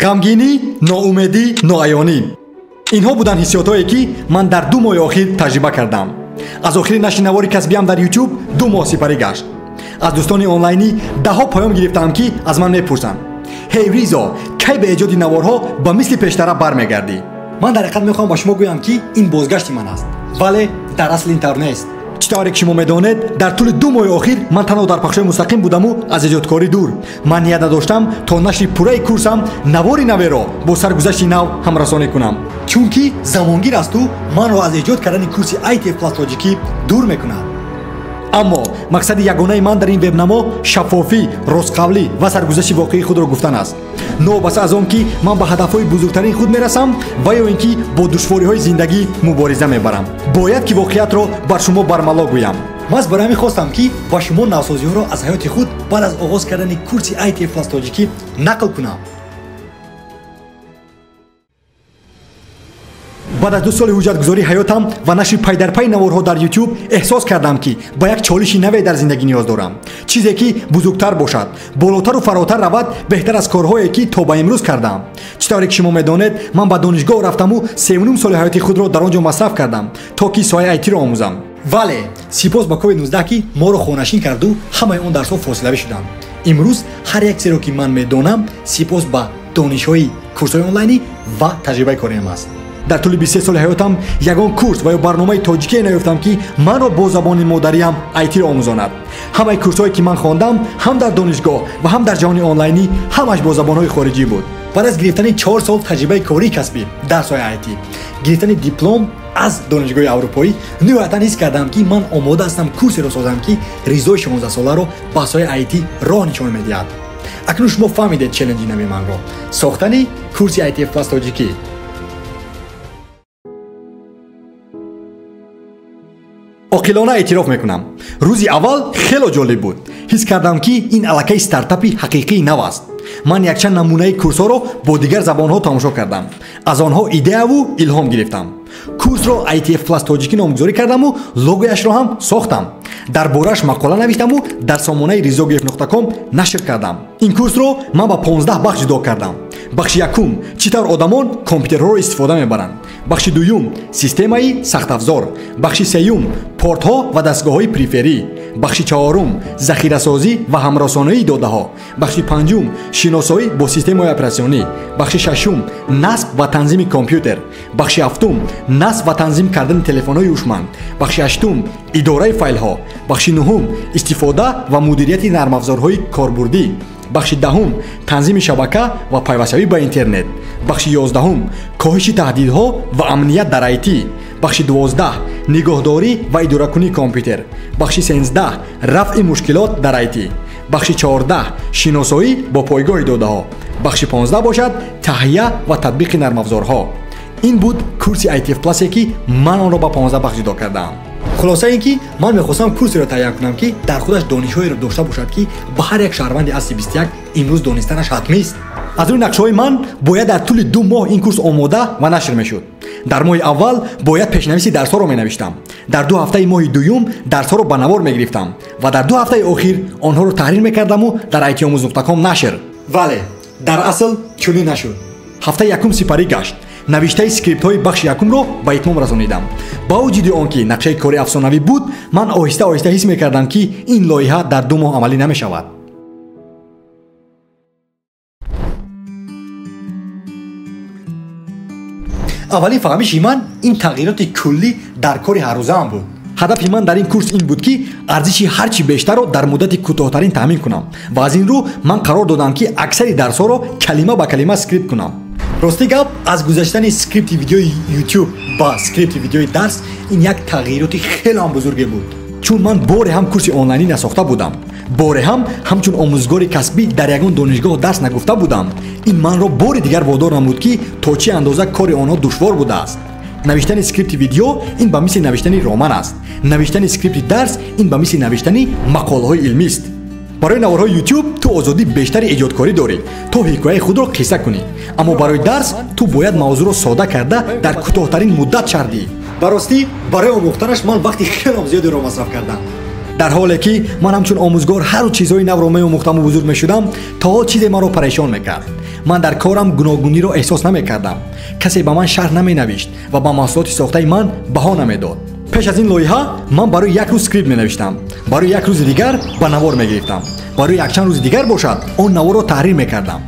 Ғамгинӣ, ноумедӣ, ноаёнӣ. Инҳо буданд ҳиссиётҳое, ки ман дар 2 моҳи охир таҷриба кардам. Аз охири нашри навори касбиям дар YouTube 2 моҳ сипарӣ гашт. Аз дӯстони онлайнӣ даҳҳо паём гирифтаам, ки аз ман мепурсанд: «Ҳей Ризо, кай ба эҷоди наворҳо ба мисли пештара бармегардӣ?» Ман дар ҳақиқат мехоҳам ба шумо гӯям, ки ин бозгашти ман аст, вале дар асл ин тавр нест. Чӣ тавре ки шумо медонед, дар тӯли 2 моҳи охир ман танҳо дар пахшҳои мустақим будаму аз эҷодкорӣ дур. Ман ният надоштам то нашри пурраи курсам навори наверо бо саргузашти нав ҳамрасонӣ кунам, чунки замонгир асту манро аз эҷод кардани курси ITF Plus тоҷикӣ дур мекунад. Аммо мақсади ягонаи ман дар ин вебнамо шаффофӣ, ростқавлӣ ва саргузашти воқеии худро гуфтан аст. Новобаста аз он ки ман ба ҳадафҳои бузургтарин худ мерасам ва ё ин ки бо душвориҳои зиндагӣ мубориза мебарам, бояд ки воқеиятро бар шумо бармало гӯям. Маз барои ҳамин хостам, ки ба шумо навсозиҳоро аз ҳаёти худ баъд аз оғоз кардани курси ITF Plus тоҷикӣ нақл кунам. Баъд аз 2 соли ҳуҷҷатгузории ҳаётам ва нашри пайдарпайи наворҳо дар YouTube эҳсос кардам, ки ба як чолиши наве дар зиндагӣ ниёз дорам. Чизе ки бузургтар бошад, болотару фаротар равад, беҳтар аз корҳое, ки то ба имрӯз кардам. Чӣ тавре ки шумо медонед, ман ба донишгоҳ рафтаму 3,5 соли ҳаёти худро дар он ҷо масраф кардам, то ки соҳаи айтиро омӯзам. Вале сипос ба COVID-19, ки моро хонашин карду ҳамаи он дарсҳо фосилавӣ шуданд. Имрӯз ҳар як чизеро, ки ман медонам, сипос ба донишҳои курсҳои онлайнӣ ва таҷрибаи кориам аст. Дар тӯли 23 соли ҳаётам ягон курс ва ё барномаи тоҷикие наёфтам, ки манро бо забони модариам айтиро омӯзонад. Ҳамаи курсҳое, ки ман хондам, ҳам дар донишгоҳ ва ҳам дар ҷаҳони онлайнӣ, ҳамаш бо забонҳои хориҷӣ буд. Баъд аз гирифтани 4 сол таҷрибаи кории касбӣ дар соҳаи айти, гирифтани диплом аз донишгоҳи аврупоӣ, ниҳоятан ҳис кардам, ки ман омода ҳастам курсеро созам, ки Ризои 16-соларо ба соҳаи айти роҳ нишон медиҳад. Акнун шумо фаҳмидед челленҷи нави манро: сохтани курси ITF Plus тоҷикӣ. Оқилона эътироф мекунам, рӯзи аввал хело ҷолиб буд. Ҳис кардам, ки ин аллакай стартапи ҳақиқии нав аст. Ман якчанд намунаи курсҳоро бо дигар забонҳо тамошо кардам, аз онҳо идеяву илҳом гирифтам. Курсро ITF Plus тоҷикӣ номгузорӣ кардаму логояшро ҳам сохтам. Дар борааш мақола навиштаму дар сомонаи rizogiev.com нашр кардам. Ин курсро ман ба 15 бахш ҷудо кардам. Бахши якум: чӣ тавр одамон компютерҳоро истифода мебаранд. Бахши дуюм: системаи сахтафзор. Бахши сеюм: портҳо ва дастгоҳҳои периферӣ. Бахши чаҳорум: захирасозӣ ва ҳамрасонаии додаҳо. Бахши панҷум: шиносоӣ бо системаи оператсионӣ. Бахши шашум: насб ва танзими компютер. Бахши ҳафтум: насб ва танзим кардани телефонҳои ҳушманд. Бахши ҳаштум: идораи файлҳо. Бахши нуҳум: истифода ва мудирияти нармафзорҳои корбурдӣ. Бахши даҳум: танзими шабака ва пайвастшавӣ ба интернет. Бахши 11-ум: коҳиши таҳдидҳо ва амният дар айти. Бахши 12: нигоҳдорӣ ва идоракунии компютер. Бахши 13: рафъи мушкилот дар айти. Бахши 14: шиносоӣ бо пойгоҳи додаҳо. Бахши 15 бошад таҳия ва татбиқи нармафзорҳо. Ин буд курси ITF Plus, ки ман онро ба 15 бахш ҷудо кардаам. Хулоса ин ки ман мехостам курсеро таҳия кунам, ки дар худаш донишҳоеро дошта бошад, ки ба ҳар як шаҳрванди асри 21 имрӯз донистанаш ҳатмист. Аз рӯи нақшаҳои ман бояд дар тӯли 2 моҳ ин курс омода ва нашр мешуд. Дар моҳи аввал бояд пешнависи дарсҳоро менавиштам. Дар 2 ҳафтаи моҳи дуюм дарсҳоро ба навор мегирифтам ва дар 2 ҳафтаи охир онҳоро таҳрир мекардаму дар itomuz.com нашр. Вале дар асл чунин нашуд. Ҳафтаи якум сипарӣ гашт. Навиштаи скриптҳои бахши якумро ба итмом расонидам. Ба вуҷуди он ки нақшаи кори афсонавӣ буд, ман оҳиста оҳиста ҳис мекардам, ки ин лоиҳа дар 2 моҳ амалӣ намешавад. Аввалин фаҳмиши ман ин тағйироти куллӣ дар кори ҳаррӯзаам буд. Ҳадафи ман дар ин курс ин буд, ки арзиши ҳарчи бештарро дар муддати кӯтоҳтарин таъмин кунам ва аз ин рӯ ман қарор додам, ки аксари дарсҳоро калима ба калима скрипт кунам. Рости гап, аз гузаштани скрипти видеои YouTube ба скрипти видеои дарс ин як тағйироти хеле бузурге буд, чун ман боре ҳам курси онлайнӣ насохта будам, боре ҳам ҳамчун омӯзгори касбӣ дар ягон донишгоҳ дарс нагуфта будам. Ин манро бори дигар водор намуд, ки то чӣ андоза кори онҳо душвор будааст. Навиштани скрипти видео ин ба мисли навиштани роман аст. Навиштани скрипти дарс ин ба мисли навиштани мақолаҳои илмист. Барои наворҳои YouTube ту озодии бештари эҷодкорӣ дорӣ, то ҳикояи худро қисса кунӣ, аммо барои дарс ту бояд мавзӯъро сода карда дар кӯтоҳтарин муддат шарҳ диҳӣ. Ба ростӣ, барои омӯхтанаш ман вақти хеле зиёдеро масраф кардам. Дар ҳоле ки ман ҳамчун омӯзгор ҳар рӯз чизҳои навро меомӯхтаму бузург мешудам, то ҳол чизе маро парешон мекард. Ман дар корам гуногуниро эҳсос намекардам. Касе ба ман шарҳ наменавишт ва ба маҳсулоти сохтаи ман баҳо намедод. Пеш аз ин лоиҳа ман барои як рӯз скрипт менавиштам, барои як рӯзи дигар ба навор мегирифтам, барои якчанд рӯзи дигар бошад он наворро таҳрир мекардам.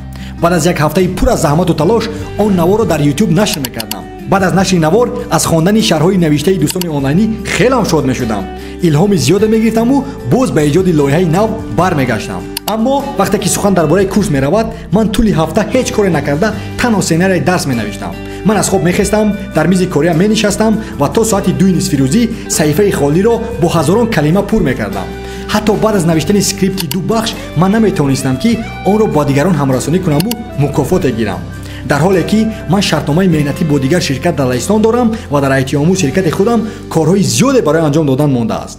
Баъд аз як ҳафтаи пур аз заҳмату талош он наворро дар YouTube нашр мекардам. Баъд аз нашри навор аз хондани шарҳҳои навиштаи дӯстони онлайнӣ хелам шод мешудам. Илҳоми зиёде мегирифтаму боз ба эҷоди лоиҳаи нав бармегаштам. Аммо вақте ки сухан дар бораи курс меравад, ман тӯли ҳафта ҳеҷ коре накарда танҳо сценарияи дарс менавиштам. Ман аз хоб мехестам, дар мизи кориям менишастам ва то соати 2 нисфирӯзӣ саҳифаи холиро бо ҳазорон калима пур мекардам. Ҳатто баъд аз навиштани скрипти 2 бахш ман наметавонистам, ки онро бо дигарон ҳамрасонӣ кунаму мукофоте гирам. Дар ҳоле ки ман шартномаи меҳнатӣ бо дигар ширкат дар Лаҳистон дорам ва дар айтиомӯз ширкати худам корҳои зиёде барои анҷом додан мондааст.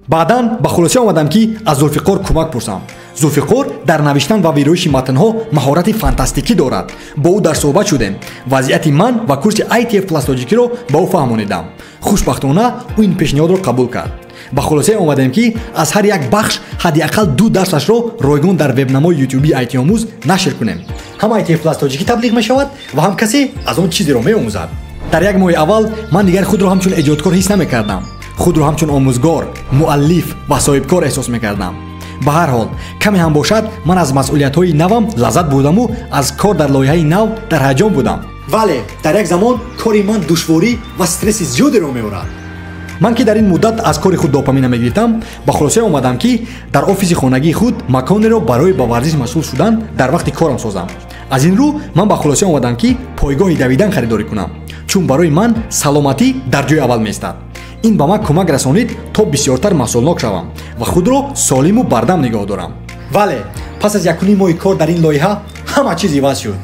Баъдан ба хулоса омадам, ки аз Зулфиқор кӯмак пурсам. Зулфиқор дар навиштан ва вироиши матнҳо маҳорати фантастикӣ дорад. Бо ӯ дар суҳбат шудем. Вазъияти ман ва курси ITF Plus тоҷикиро ба ӯ фаҳмонидам. Хушбахтона ӯ ин пешниҳодро қабул кард. Ба хулоса омадем, ки аз ҳар як бахш ҳадди ақал 2 дарсашро ройгон дар вебнамои ютубии айтиомӯз нашр кунем. Ҳам ITF Plus тоҷикӣ таблиғ мешавад ва ҳам касе аз он чизеро меомӯзад. Дар як моҳи аввал ман дигар худро ҳамчун эҷодкор ҳис намекардам. Худро ҳамчун омӯзгор, муаллиф ва соҳибкор эҳсос мекардам. Ба ҳар ҳол каме ҳам бошад ман аз масъулиятҳои навам лаззат бурдаму аз кор дар лоиҳаи нав дар ҳаяҷон будам. Вале дар як замон кори ман душворӣ ва стресси зиёдеро меорад. Ман ки дар ин муддат аз кори худ допамина мегирифтам, ба хулоса омадам, ки дар офиси хонагии худ маконеро барои ба варзиш машғул шудан дар вақти корам созам. Аз ин рӯ ман ба хулоса омадам, ки пойгоҳи давидан харидорӣ кунам, чун барои ман саломатӣ дар ҷои аввал меистад. Ин ба ман кӯмак расонид то бисёртар маҳсулнок шавам ва худро солиму бардам нигоҳ дорам. Вале пас аз 1.5 моҳи кор дар ин лоиҳа ҳама чиз иваз шуд.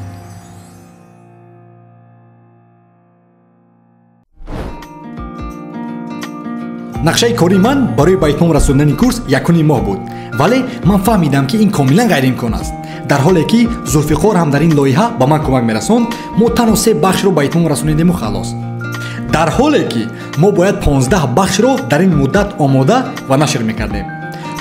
Нақшаи кории ман барои ба итмом расондани курс 1.5 моҳ буд, вале ман фаҳмидам, ки ин комилан ғайриимкон аст. Дар ҳоле ки Зулфиқор ҳам дар ин лоиҳа ба ман кӯмак мерасонд, мо танҳо 3 бахшро ба итмом расонидему халос. Дар ҳоле ки мо бояд 15 бахшро дар ин муддат омода ва нашр мекардем.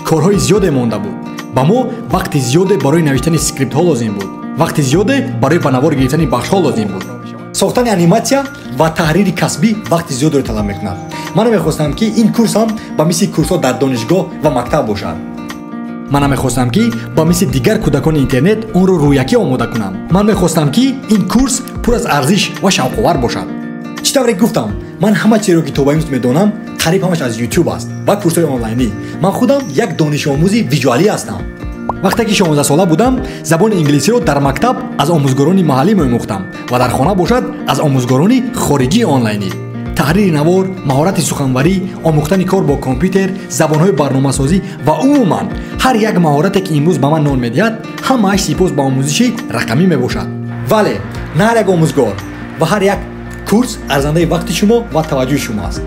Корҳои зиёде монда буд. Ба мо вақти зиёде барои навиштани скриптҳо лозим буд, вақти зиёде барои ба навор гирифтани бахшҳо лозим буд. Сохтани аниматсия ва таҳрири касбӣ вақти зиёдеро талаб мекунад. Ман намехостам, ки ин курс ҳам ба мисли курсҳо дар донишгоҳ ва мактаб бошад. Ман намехостам, ки ба мисли дигар кӯдакони интернет онро рӯякӣ омода кунам. Ман мехостам, ки ин курс пур аз арзиш ва шавқовар бошад. Чӣ тавре гуфтам, ман ҳама чизеро, ки то ба имрӯз медонам, қариб ҳамаш аз YouTube аст ва курсҳои онлайнӣ. Ман худам як донишомӯзи визуалӣ ҳастам. Вақте ки 16 сола будам, забони инглисиро дар мактаб аз омӯзгорони маҳаллӣ меомӯхтам ва дар хона бошад аз омӯзгорони хориҷии онлайнӣ. Таҳрири навор, маҳорати суханварӣ, омӯхтани кор бо компютер, забонҳои барномасозӣ ва умуман ҳар як маҳорате, ки имрӯз ба ман нон медиҳад, ҳамааш сипос ба омӯзиши рақамӣ мебошад. Вале на ҳар як омӯзгор ва ҳар як курс арзандаи вақти шумо ва таваҷҷӯҳи шумо аст,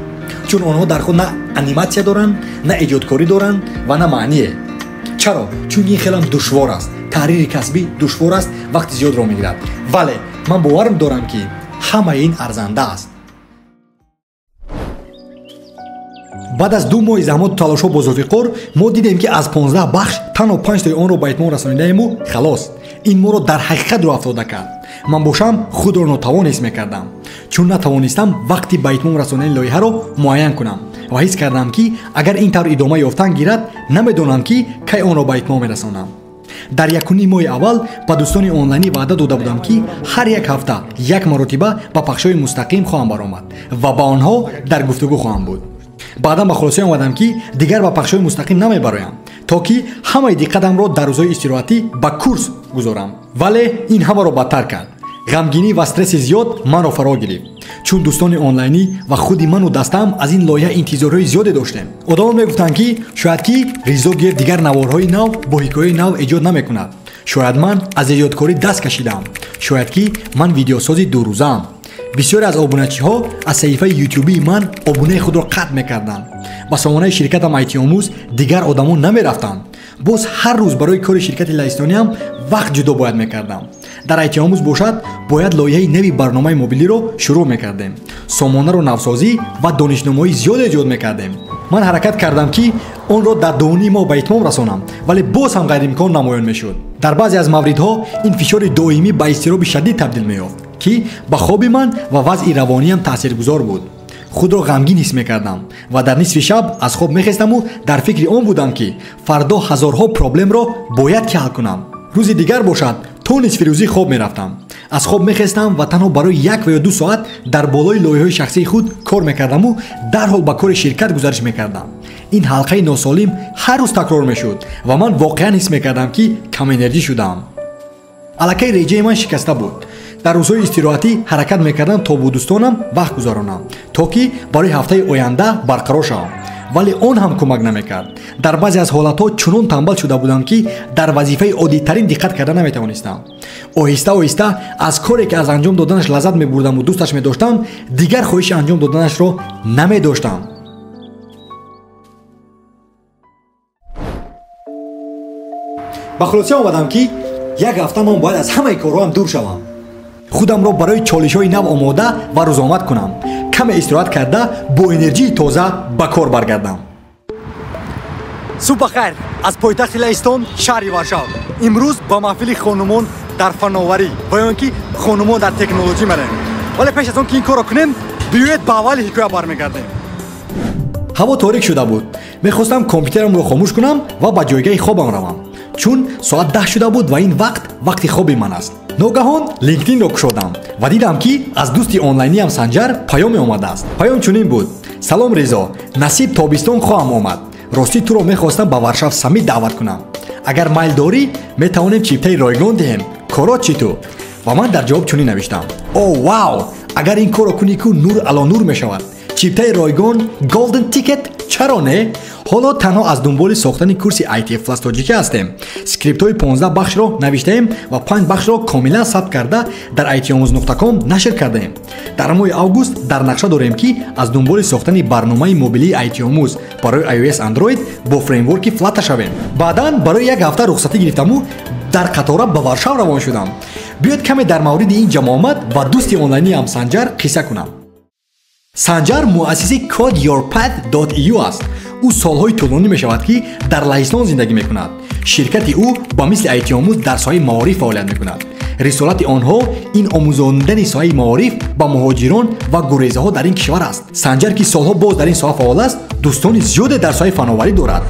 чун онҳо дар худ на аниматсия доранд, на эҷодкорӣ доранд ва на маъние. Чаро? Чун ин хелам душвор аст. Таҳрири касбӣ душвор аст, вақти зиёдро мегирад. Вале ман боварам дорам, ки ҳамаи ин арзанда аст. Баъд аз 2 моҳи заҳмату талошҳо бо Зулфиқор мо дидем, ки аз 15 бахш танҳо 5 тои онро ба итмом расонидаему халос. Ин моро дар ҳақиқат рӯ афтода кард. Ман бошам худро нотавон ҳис мекардам, чун натавонистам вақти ба итмом расонидани лоиҳаро муайян кунам ва ҳис кардам, ки агар ин тавр идома ёфтан гирад, намедонам, ки кай онро ба итмом мерасонам. Дар 1.5 моҳи аввал ба дӯстони онлайнӣ ваъда дода будам, ки ҳар як ҳафта як маротиба ба пахшҳои мустақим хоҳам баромад ва ба онҳо дар гуфтугӯ хоҳам буд. Баъдан ба хулоса омадам, ки дигар ба пахшҳои мустақим намебароям, то ки ҳамаи диққатамро дар рӯзҳои истироҳатӣ ба курс гузорам. Вале ин ҳамаро бадтар кард. Ғамгинӣ ва стресси зиёд манро фаро гирифт, чун дӯстони онлайнӣ ва худи ману дастаам аз ин лоиҳа интизориҳои зиёде доштем. Одамон мегуфтанд, ки шояд ки Ризо Гиев дигар наворҳои нав бо ҳикояи нав эҷод намекунад. Шояд ман аз эҷодкорӣ даст кашидаам. Шояд ки ман видеосози дурӯзаам. Бисёре аз обуначиҳо аз саҳифаи ютубии ман обунаи худро қатъ мекарданд. Ба сомонаи ширкатам айтиомӯз дигар одамон намерафтанд. Боз ҳар рӯз барои кори ширкати лаҳистониам вақт ҷудо бояд мекардам. Дар айтиомӯз бошад бояд лоиҳаи нави барномаи мобилиро шурӯъ мекардем, сомонаро навсозӣ ва донишномаҳои зиёде эҷод мекардем. Ман ҳаракат кардам, ки онро дар 2.5 моҳ ба итмом расонам, вале боз ҳам ғайриимкон намоён мешуд. Дар баъзе аз мавридҳо ин фишори доимӣ ба изтироби шадид табдил меёфт, ки ба хоби ман ва вазъи равониям таъсиргузор буд. Худро ғамгин ҳис мекардам ва дар нисфи шаб аз хоб мехестаму дар фикри он будам, ки фардо ҳазорҳо проблемро бояд ки ҳал кунам. Рӯзи дигар бошад, то нисфи рӯзӣ хоб мерафтам. Аз хоб мехестам ва танҳо барои 1 ва ё 2 соат дар болои лоиҳаҳои шахсии худ кор мекардаму дарҳол ба кори ширкат гузариш мекардам. Ин ҳалқаи носолим ҳар рӯз такрор мешуд ва ман воқеан ҳис мекардам, ки камэнерҷӣ шудаам. Аллакай реҷаи ман шикаста буд. Дар рӯзҳои истироҳатӣ ҳаракат мекардам то бо дӯстонам вақт гузаронам, то ки барои ҳафтаи оянда барқарор шавам. Вале он ҳам кӯмак намекард. Дар баъзе аз ҳолатҳо чунон танбал шуда будам, ки дар вазифаи оддитарин диққат карда наметавонистам. Оҳиста оҳиста аз коре, ки аз анҷом доданаш лаззат мебурдаму дӯсташ медоштам, дигар хоҳиши анҷом доданашро намедоштам. Ба хулоса омадам, ки як ҳафта ман бояд аз ҳамаи корҳоам дур шавам. Худамро барои чолишҳои нав омода ва рӯзомад кунам. Каме истироҳат карда бо энерҷии тоза ба кор баргардам. Субҳ бахайр аз пойтахти Лаҳистон, шаҳри Варшав. Имрӯз ба маҳфили хонумон дар фановарӣ ва ё ин ки хонумон дар технологӣ меравем. Вале пеш аз он ки ин корро кунем, биёед ба аввали ҳикоя бармегардем. Ҳаво торик шуда буд. Мехостам компютерамро хомӯш кунам ва ба ҷойгаҳи хобам равам, чун соат 10 шуда буд ва ин вақт вақти хоби ман аст. Ногаҳон LinkedIn-ро кушодам ва дидам, ки аз дӯсти онлайниам Санҷар паёме омадааст. Паём чунин буд: «Салом Ризо, насиб тобистон хоҳам омад. Ростӣ туро мехостам ба Варшав саммит даъват кунам. Агар майл дорӣ, метавонем чиптаи ройгон диҳем. Корот чӣ ту?» Ва ман дар ҷавоб чунин навиштам: «О вау! Агар ин корро кунӣ, ку нур ало нур мешавад. Чиптаи ройгон, Golden Ticket, чаро не? Ҳоло танҳо аз дунболи сохтани курси ITF Plus тоҷикӣ ҳастем. Скриптҳои 15 бахшро навиштаем ва 5 бахшро комилан сабт карда дар itomuz.com нашр кардаем. Дар моҳи август дар нақша дорем, ки аз дунболи сохтани барномаи мобилии IT-омӯз барои iOS Android бо фреймворки Flutter шавем. Баъдан барои як ҳафта рухсатӣ гирифтаму дар қатора ба Варшав равон шудам. Биёед каме дар мавриди ин ҷамоомад ва дӯсти онлайниам Санҷар қисса кунам. Санҷар муассиси codeyourpath.eu аст. Ӯ солҳои тӯлонӣ мешавад, ки дар Лаҳистон зиндагӣ мекунад. Ширкати ӯ ба мисли IT-омӯз дар соҳаи маориф фаъолият мекунад. Рисолати онҳо ин омӯзондани соҳаи маориф ба муҳоҷирон ва гурезаҳо дар ин кишвар аст. Санҷар, ки солҳо боз дар ин соҳа фаъол аст, дӯстони зиёде дар соҳаи фановарӣ дорад.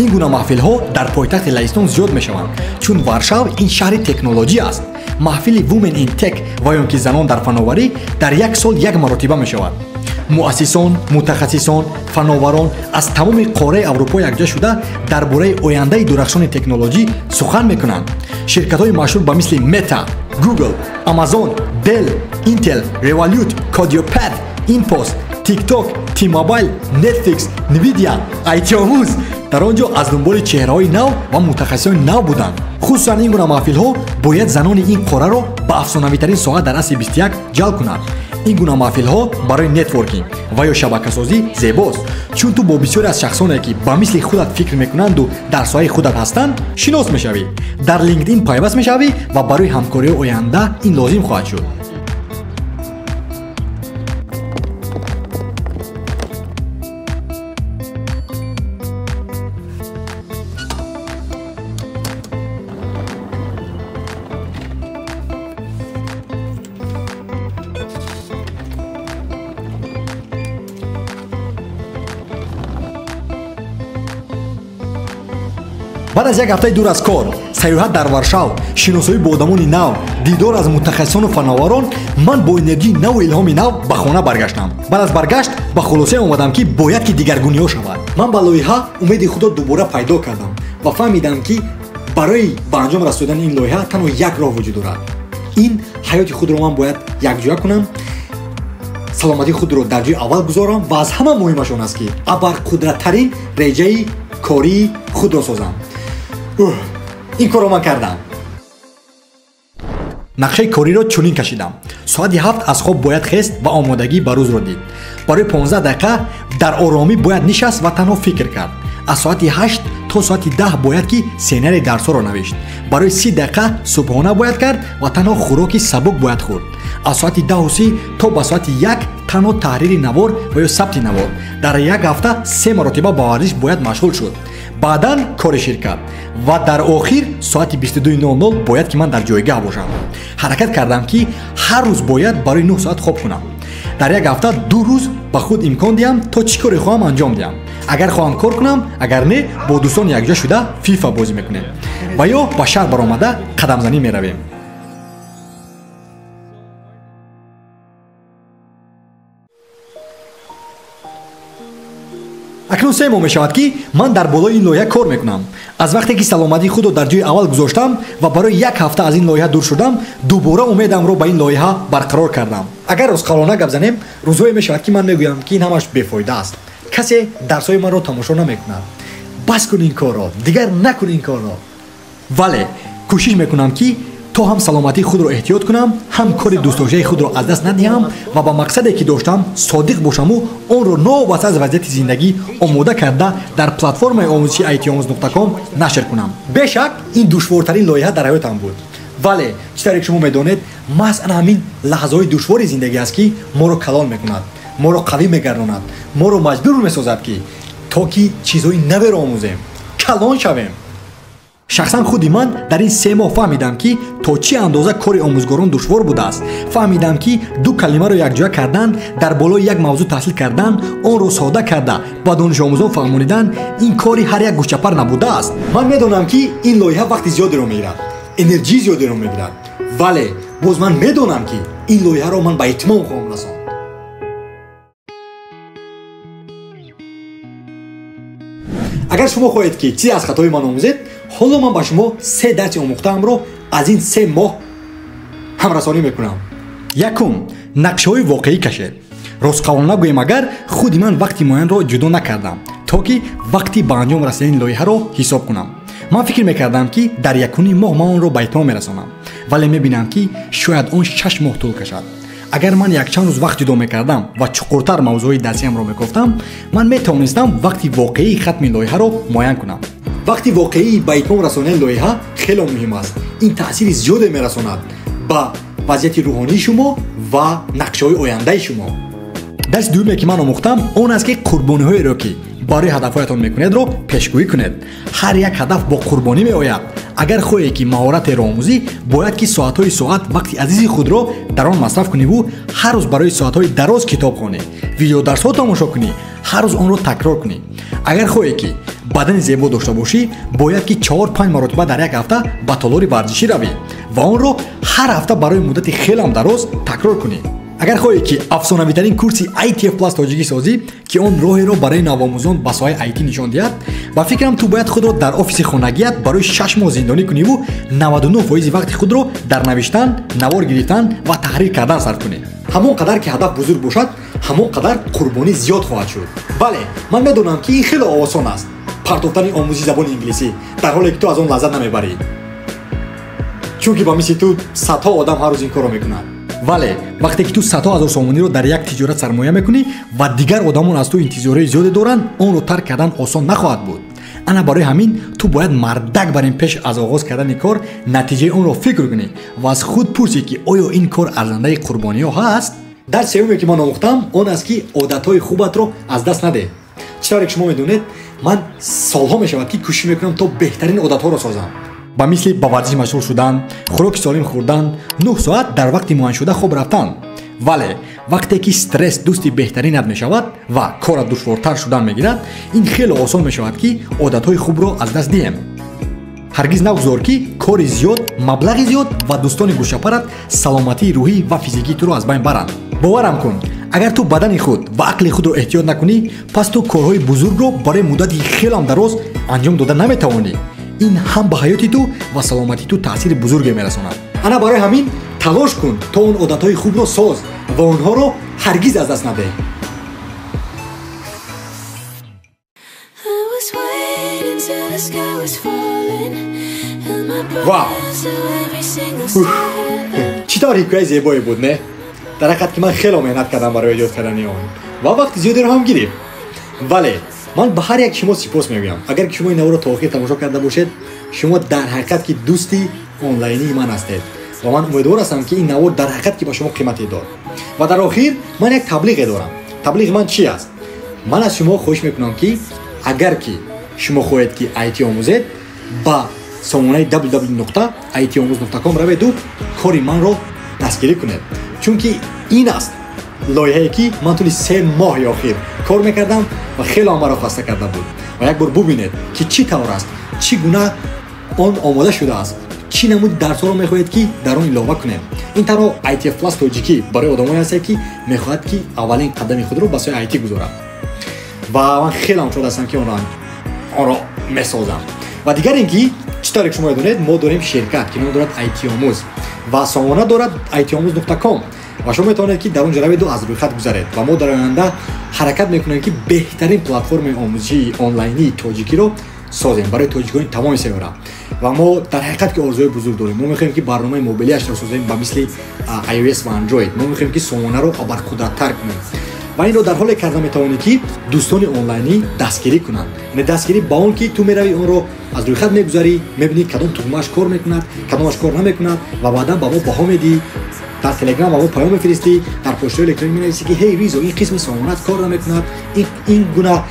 Ин гуна маҳфилҳо дар пойтахти Лаҳистон зиёд мешаванд, чун Варшав ин шаҳри технологӣ аст. Маҳфили Women in Tech ва ё ки занон дар фановарӣ дар як сол як маротиба мешавад. Муассисон, мутахассисон, фановарон аз тамоми қораи Аврупо якҷо шуда дар бораи ояндаи дурахшони технологӣ сухан мекунанд. Ширкатҳои машҳур ба мисли Meta, Google, Amazon, Dell, Intel, Revolut, CodeYourPath, InPost, TikTok, T-Mobile, Netflix, Nvidia, IT-омӯз дар он ҷо аз дунболи чеҳраҳои нав ва мутахассисони нав буданд. Хусусан ин гуна маҳфилҳо бояд занони ин қораро ба афсонавитарин соҳа дар асри 21 ҷалб кунанд. Ин гуна маҳфилҳо барои нетворкинг ва ё шабакасозӣ зебост, чун ту бо бисёре аз шахсоне, ки ба мисли худат фикр мекунанду дар соҳаи худат ҳастанд, шинос мешавӣ. Дар LinkedIn пайваст мешавӣ ва барои ҳамкориҳои оянда ин лозим хоҳад шуд. Баъд аз як ҳафтаи дур аз кор, сайёҳат дар Варшав, шиносоӣ бо одамони нав, дидор аз мутахассисону фановарон, ман бо энерҷии наву илҳоми нав ба хона баргаштам. Баъд аз баргашт ба хулосае омадам, ки бояд ки дигаргуниҳо шавад. Ман ба лоиҳа умеди худро дубора пайдо кардам ва фаҳмидам, ки барои ба анҷом расонидани ин лоиҳа танҳо як роҳ вуҷуд дорад. Ин ҳаёти худро ман бояд якҷоя кунам, саломатии худро дар ҷои аввал гузорам ва аз ҳама муҳимаш он аст, ки абарқудраттарин реҷаи кории худро созам. Ин корро ман кардам. Нақшаи кориро чунин кашидам. Соати 7 аз хоб бояд хест ва омодагӣ ба рӯзро дид. Барои 15 дақиқа дар оромӣ бояд нишаст ва танҳо фикр кард. Аз соати 8 то соати 10 бояд ки сценарии дарсҳоро навишт. Барои 30 дақиқа субҳона бояд кард ва танҳо хӯроки сабук бояд хӯрд. Аз соати 10:30 то ба соати 1 танҳо таҳрири навор ва ё сабти навор. Дар як ҳафта 3 маротиба ба варзиш бояд машғул шуд. Баъдан кори ширкат ва дар охир соати 22:00 бояд ки ман дар ҷойгаҳ бошам. Ҳаракат кардам, ки ҳар рӯз бояд барои 9 соат хоб кунам. Дар як ҳафта 2 рӯз ба худ имкон диҳам то чӣ коре хоҳам анҷом диҳам. Агар хоҳам кор кунам, агар не, бо дӯстон якҷо шуда фифа бозӣ мекунем ва ё ба шаҳр баромада қадамзанӣ меравем. Акнун 3 моҳ мешавад, ки ман дар болои ин лоиҳа кор мекунам. Аз вақте ки саломатии худро дар ҷои аввал гузоштам ва барои як ҳафта аз ин лоиҳа дур шудам, дубора умедамро ба ин лоиҳа барқарор кардам. Агар ростқалона гап занем, рӯзҳое мешавад, ки ман мегӯям, ки ин ҳамаш бефоида аст. Касе дарсҳои манро тамошо намекунад. Бас кун ин корро, дигар накун ин корро. Вале кӯшиш мекунам, ки то ҳам саломатии худро эҳтиёт кунам, ҳам кори дӯстдоштаи худро аз даст надиҳам ва ба мақсаде, ки доштам, содиқ бошаму онро новобаста аз вазъияти зиндагӣ омода карда дар платформаи омӯзиши itomuz.com нашр кунам. Бешак, ин душвортарин лоиҳа дар ҳаётам буд. Вале чӣ тавре ки шумо медонед, маҳз ана ҳамин лаҳзаҳои душвори зиндагӣ аст, ки моро калон мекунад, моро қавӣ мегардонад, моро маҷбур месозад, ки то ки чизҳои наверо омӯзем, калон шавем. Шахсан худи ман дар ин 3 моҳ фаҳмидам, ки то чӣ андоза кори омӯзгорон душвор будааст. Фаҳмидам, ки 2 калимаро якҷоя кардан, дар болои як мавзӯъ таҳсил кардан, онро сода карда ба донишомӯзон фаҳмонидан ин кори ҳар як гӯшчапар набудааст. Ман медонам, ки ин лоиҳа вақти зиёдеро мегирад, энерҷии зиёдеро мегирад, вале боз ман медонам, ки ин лоиҳаро ман ба итмом хоҳам расонд. Агар шумо хоҳед, ки чизе аз хатои ман омӯзед, ҳоло ман ба шумо 3 дарси омӯхтаамро аз ин 3 моҳ ҳамрасонӣ мекунам. Якум, нақшаҳои воқеӣ кашед. Ростқавлона гӯем, агар худи ман вақти муайянро ҷудо накардам, то ки вақти ба анҷом расидани лоиҳаро ҳисоб кунам. Ман фикр мекардам, ки дар 1.5 моҳ ман онро ба итмом мерасонам, вале мебинам, ки шояд он 6 моҳ тӯл кашад. Агар ман якчанд рӯз вақт ҷудо мекардам ва чуқуртар мавзӯъҳои дарсиамро мекофтам, ман метавонистам вақти воқеии хатми лоиҳаро муайян кунам. Вақти воқеии ба итмом расонидани лоиҳа хеле муҳим аст. Ин таъсири зиёде мерасонад ба вазъияти рӯҳонии шумо ва нақшаҳои ояндаи шумо. Дарси дуюме, ки ман омӯхтам, он аст, ки қурбониҳоеро, ки барои ҳадафҳоятон мекунедро пешгӯӣ кунед. Ҳар як ҳадаф бо қурбонӣ меояд. Агар хоҳе, ки маҳоратеро омӯзӣ, бояд ки соатҳои соат вақти азизи худро дар он масраф куниву ҳар рӯз барои соатҳои дароз китоб хонӣ, видеодарсҳо тамошо кунӣ, ҳар рӯз онро такрор кунӣ. Агар хоҳе, ки бадани зебо дошта бошӣ, бояд ки 4-5 маротиба дар як ҳафта ба толори варзишӣ равӣ ва онро ҳар ҳафта барои муддати хелам дароз такрор кунӣ. Агар хоҳе, ки афсонавитарин курси ITF Plus тоҷикӣ созӣ, ки он роҳеро барои навомӯзон ба соҳаи IT нишон диҳад, ба фикрам ту бояд худро дар офиси хонагият барои 6 моҳ зиндонӣ куниву 99% вақти худро дар навиштан, навор гирифтан ва таҳрир кардан сарф кунӣ. Ҳамон қадар ки ҳадаф бузург бошад, ҳамон қадар қурбонӣ зиёд хоҳад шуд. Бале, ман медонам, ки ин хеле осон аст, партофтани омӯзиши забони инглисӣ, дар ҳоле ки ту аз он лаззат намебарӣ, чунки ба мисли ту садҳо одам ҳар рӯз ин корро мекунад. Вале вақте ки ту садҳо ҳазор сомониро дар як тиҷорат сармоя мекунӣ ва дигар одамон аз ту интизориҳои зиёде доранд, онро тарк кардан осон нахоҳад буд. Ана барои ҳамин ту бояд мардак бар ин пеш аз оғоз кардани кор натиҷаи онро фикр кунӣ ва аз худ пурсӣ, ки оё ин кор арзандаи қурбониҳо ҳаст. Дарси сеюме, ки ман омӯхтам, он аст, ки одатҳои хубатро аз даст надеҳ. Чӣ тавре ки шумо медонед, ман солҳо мешавад, ки кӯшиш мекунам то беҳтарин одатҳоро созам. Ба мисли ба варзиш машғул шудан, хӯроки солим хӯрдан, 9 соат дар вақти муайяншуда хоб рафтан. Вале вақте ки стресс дӯсти беҳтаринат мешавад ва корат душвортар шудан мегирад, ин хеле осон мешавад, ки одатҳои хубро аз даст диҳем. Ҳаргиз нагузор, ки кори зиёд, маблағи зиёд ва дӯстони гӯшапарат саломатии рӯҳӣ ва физикии туро аз байн баранд. Боварам кун, агар ту бадани худ ва ақли худро эҳтиёт накунӣ, пас ту корҳои бузургро барои муддати хелам дароз анҷом дода наметавонӣ. Ин ҳам ба ҳаёти ту ва саломатии ту таъсири бузурге мерасонад. Ана барои ҳамин талош кун то он одатҳои хубро соз ва онҳоро ҳаргиз аз даст надеҳ. Вау! Чӣ тавр ҳикояи зебое буд, не? Дар ҳақиқат ки ман хело меҳнат кардам барои эҷод кардани он ва вақти зиёдеро ҳам гирифт. Вале ман ба ҳар як шумо сипос мегӯям. Агар ки шумо ин наворро то охир тамошо карда бошед, шумо дар ҳақиқат ки дӯсти онлайнии ман ҳастед ва ман умедвор ҳастам, ки ин навор дар ҳақиқат ки ба шумо қимате дод. Ва дар охир ман як таблиғе дорам. Таблиғи ман чӣ аст? Ман аз шумо хоҳиш мекунам, ки агар ки Шумо хоҳед, ки IT омӯзед, ба сомонаи www.itomuz.com раведу кори манро дастгирӣ кунед, чунки ин аст лоиҳае, ки ман тӯли 3 моҳи охир кор мекардам ва хеле маро хаста карда буд. Ва як бор бубинед, ки чӣ тавр аст, чӣ гуна он омода шудааст, чӣ намуди дарсҳоро мехоҳед, ки дар он илова кунем. Ин танҳо ITF Plus тоҷикӣ барои одамое ҳастае, ки мехоҳад, ки аввалин қадами худро ба сӯи IT гузорад. Ва ман хеле шод ҳастам, ки онро месозам. Ва дигар ин ки, чӣ тавре шумо медонед, мо дорем ширкат, ки ном дорад IT Омӯз ва сомона дорад itomuz.com ва шумо метавонед, ки дар он ҷо раведу аз рӯйхат гузаред. Ва мо дар оянда ҳаракат мекунем, ки беҳтарин платформаи омӯзишии онлайнии тоҷикиро созем барои тоҷикони тамоми сайёра. Ва мо дар ҳақиқат ки орзуҳои бузург дорем. Мо мехоҳем, ки барномаи мобилиашро созем ба мисли iOS ва Android. Мо мехоҳем, ки сомонаро абарқудраттар кунем ва инро дар ҳоле карда метавонӣ, ки дӯстони онлайнӣ дастгирӣ кунанд. Яъне дастгирӣ ба он, ки ту меравӣ, онро аз рӯйхат мегузарӣ, мебинӣ, кадом тугмааш кор мекунад, кадомаш кор намекунад ва баъдан ба мо баҳо медиҳӣ, дар Телеграм ба мо паём мефиристӣ, дар почтаи электронӣ менависӣ, ки «Ҳей, Ризо, ин қисми сомонат кор намекунад, ин гуна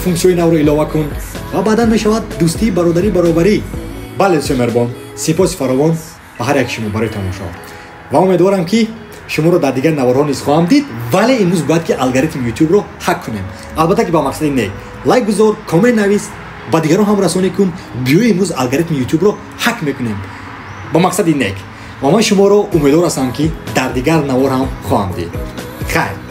функсияи навро илова кун». Ва баъдан мешавад дӯстӣ, бародарӣ, баробарӣ. Бале, дӯстои меҳрубон, сипоси фаровон ба ҳар яки шумо барои тамошо ва умедворам, ки шуморо дар дигар наворҳо низ хоҳам дид. Вале имрӯз бояд, ки алгоритми Ютубро ҳак кунем, албатта, ки ба мақсади нек. Лайк гузор, коммент навис, ба дигарон ҳам расонӣ кун. Биёи, имрӯз алгоритми Ютубро ҳак мекунем ба мақсади нек. Ва ман шуморо умедвор ҳастам, ки дар дигар навор ҳам хоҳам дид. Хайр.